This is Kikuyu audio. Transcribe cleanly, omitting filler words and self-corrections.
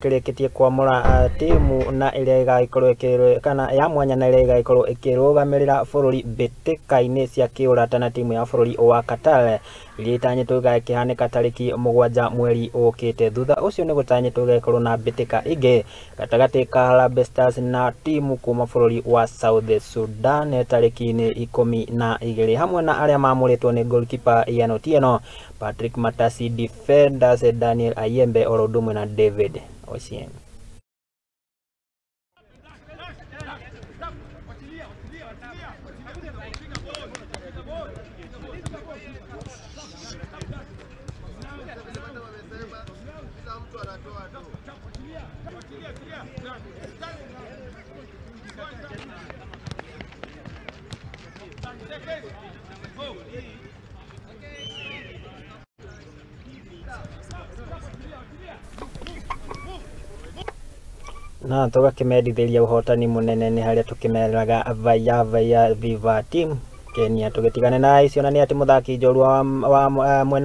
Gũkĩrĩkĩtie kwamũra timu na ĩrĩa ĩgagĩkorwo kana ya mwanya na ĩrĩa ĩgagĩkorwo ĩkĩrũgamĩrĩra bũrũri mbĩtĩka-inĩ cia kĩũrata na timu ya bũrũri wa Qatar iria itanyĩtwo igakĩhanĩka tarĩki 7 mweri ũkĩte. Thutha ũcio nĩ gũtanyĩtwo gũgakorwo na mbĩtĩka ingĩ gatagatĩ ka Harambee Stars na timu kuma bũrũri wa South Sudan tarĩki-inĩ 12, hamwe na arĩa mamũrĩtwo nĩ goalkeeper Ian Otieno, Patrick Matasi, defenders Daniel Ayembe oro ũndũ ũmwe na David Ochieng. Na tũgakĩmendithĩria ũhotani mũnene nĩ harĩa tũkĩmeraga vaya vaya viva team Kenya. Tũgĩtigane na icio na nĩ atĩ mũthaki njorua wa mwena